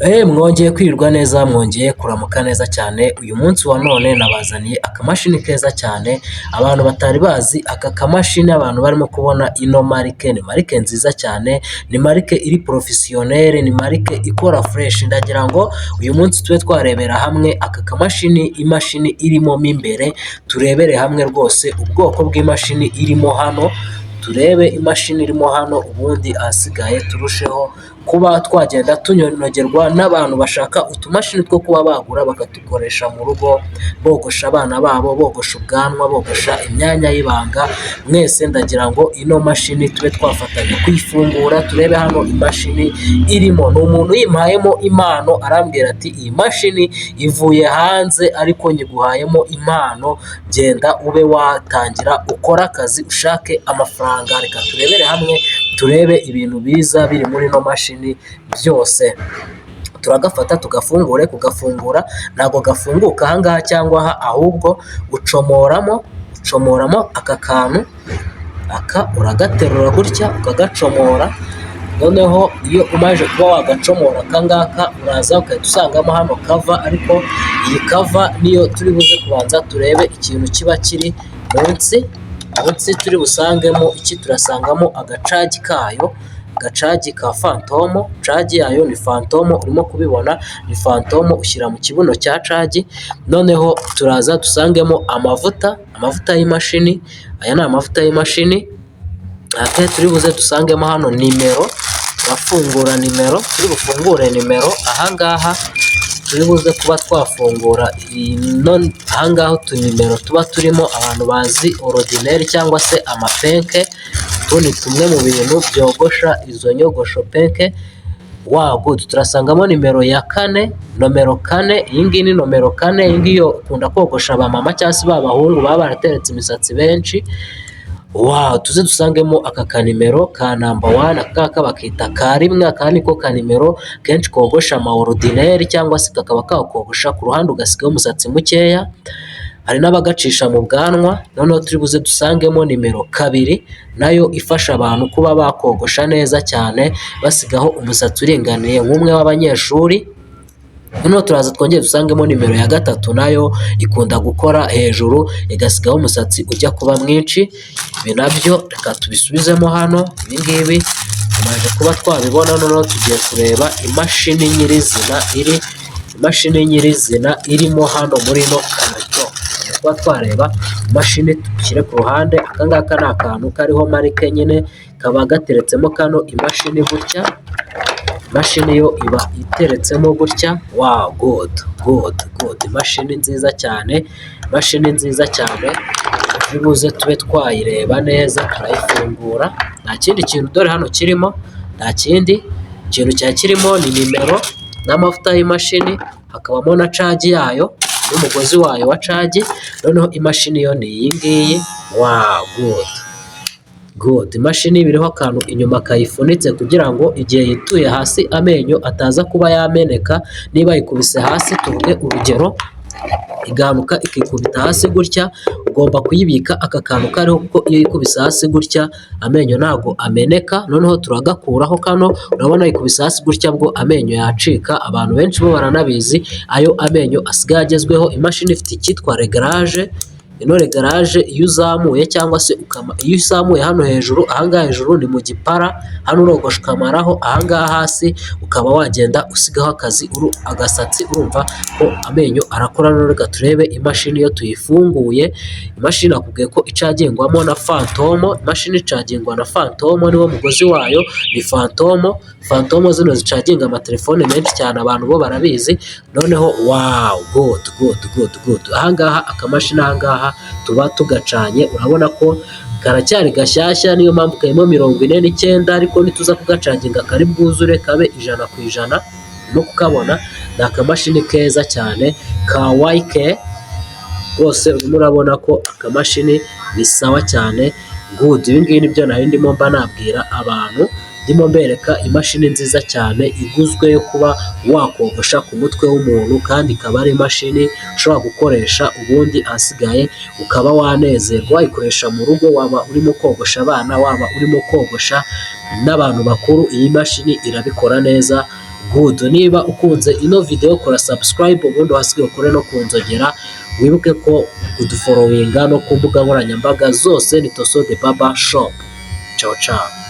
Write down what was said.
Mwongeye kwirirwa neza, mwongeye kuramuka neza cyane. Uyu munsi wa none nabazaniye akamashini keza cyane abantu batari bazi. Aka kamashini, abantu barimo kubona ino marque, ni marque nziza cyane, ni marque iri professionnel, ni marque ikora fresh. Ndagira ngo uyu munsi tube twarebera hamwe aka kamashini, imashini irimo mo imbere, turebere hamwe rwose ubwoko bw'imashini irimo hano, turebe imashini irimo hano, ubundi ahasigaye turusheho kuba twagenda tunogerwa n'abantu bashaka utumashini two kuba bagura bakatukoresha mu rugo, bogosha abana babo, bogosha ubwanwa, bogosha imyanya y'ibanga. Mwese ndagira ngo ino mashini tube twafatanya kuyifungura, turebe hano imashini irimo. Ni umuntu uyimpayemo impano, arambwira ati: "Iyi mashini ivuye hanze ariko nyiguhayemo impano, genda ube watangira ukore akazi ushake amafaranga." Reka turebere hamwe, turebe ibintu biza biri muri ino mashini byose. Turagafata tugafungure. Kugafungura ntabwo gafunguka ahangaha cyangwa aha, ahubwo ucomoramo aka kantu, aka uragaterura gutya ukagacomora. Noneho iyo umaze kuba wagacomora aka ngaka, uraza ugahita usangamo hano cover, ariko iyi cover niyo turi buze kubanza turebe ikintu kiba kiri munsi. Munsi turi busangemo iki? Turasangamo agacagi kayo, agacagi ka Phantom. Cagi yayo ni Phantom, urimo kubibona ni Phantom, ushyira mu kibuno cya cagi. Noneho turaza dusangemo amavuta, amavuta y'imashini. Aya ni amavuta y'imashini. Turi buze dusangemo hano nimero, turafungura nimero, turi bufungure nimero ahangaha, turi buze kuba twafungura ino ahangaha utunimero tuba turimo. Abantu bazi ordinaire cyangwa se amapunk, utu ni tumwe mu bintu byogosha izo nyogosho punk. Wow, good. Turasangamo nimero ya 4, nomero 4. Iyi ngiyi ni nomero 4. Iyi ngiyi ikunda kogosha abamama cyangwa se b'abahungu baba barateretse imisatsi benshi. Wow, tuze dusangemo aka kanimero ka number one. Aka ngaka bakita ka 1. Aka niko kanimero kenshi kogosha ama ordinaire cyangwa se kakaba kakogosha ku ruhande ugasigaho umusatsi mukeya. Hari n'abagacisha mu bwanwa. Noneho turi buze dusangemo nimero 2, nayo ifasha abantu kuba bakogosha neza cyane basigaho umusatsi uringaniye nk'umwe w'abanyeshuri. Noneho turaza twongere dusangemo nimero ya 3, nayo ikunda gukora hejuru igasigaho umusatsi ujya kuba mwinshi. Ibi nabyo reka tubisubizemo hano. Ibi ngibi tumaze kuba twabibona, noneho tugiye kureba imashini nyirizina iri, imashini nyirizina irimo hano muri ino karito. Tugiye kuba twareba imashini, dushyire ku ruhande. Aka ngaka ni akantu kariho marque nyine, kaba gateretsemo kano imashini gutya. Imashini yo iba iteretsemo gutya. Wow, good, good, good. Imashini nziza cyane, imashini nziza cyane. Turi buze tube twayireba neza. Turayifungura, nta kindi kintu dore hano kirimo, nta kindi kintu cyari kirimo, ni nimero n'amavuta y'imashini, hakabamo na cagi yayo n'umugozi wayo wa cagi. Noneho imashini yo ni iyi ngiyi. Wow, good, good. Imashini iriho akantu inyuma kayifunitse kugira ngo igihe yituye hasi amenyo ataza kuba yameneka. Niba yikubise hasi, tuvuge urugero, igahanuka ikikubita hasi gutya, ugomba kuyibika aka kantu kariho, kuko iyo yikubise hasi gutya amenyo ntabwo ameneka. Noneho turagakuraho kano. Urabona yikubise hasi gutya bwo amenyo yacika. Abantu benshi bo baranabizi ayo amenyo asigaye agezweho. Imashini ifite icyitwa réglage. Ino réglage, iyo uzamuye cyangwa se iyo uzamuye hano hejuru, ahangaha hejuru ni mu gipara, hano urogosha ukamaraho, ahangaha hasi ukaba wagenda usigaho akazi agasatsi, urumva ko amenyo arakora. None reka turebe imashini iyo tuyifunguye. Imashini nakubwiye ko icagingwamo na Phantom. Imashini icagingwa na Phantom, niwo mugozi wayo ni Phantom. Phantom zino zicaginga amatelefone menshi cyane, abantu bo barabizi. Noneho wow, good, good, good, good. Ahangaha akamashini ahangaha tuba tugacanye, urabona ko karacyari gashyashya, niyo mpamvu karimo 49, ariko nituza kugacaginga kari bwuzure kabe 100%. No kukabona ni akamashini keza cyane ka wayike rwose. Urimo urabona ko akamashini ni sawa cyane, good. Ibi ngibi nibyo nari ndimo mba nabwira abantu, ndimo mbereka imashini nziza cyane iguzwe yo kuba wakogosha ku mutwe w'umuntu, kandi ikaba ari imashini ushobora gukoresha, ubundi ahasigaye ukaba wanezerwa wayikoresha mu rugo, waba urimo kogosha abana, waba urimo kogosha n'abantu bakuru, iyi mashini irabikora neza. Good. Niba ukunze ino video, kora subscribe, ubundi uhasigaye ukore no kunzogera. Wibuke ko kudufollowinga no ku mbuga nkoranyambaga zose ni Toso the Barber Shop. Ciao ciao.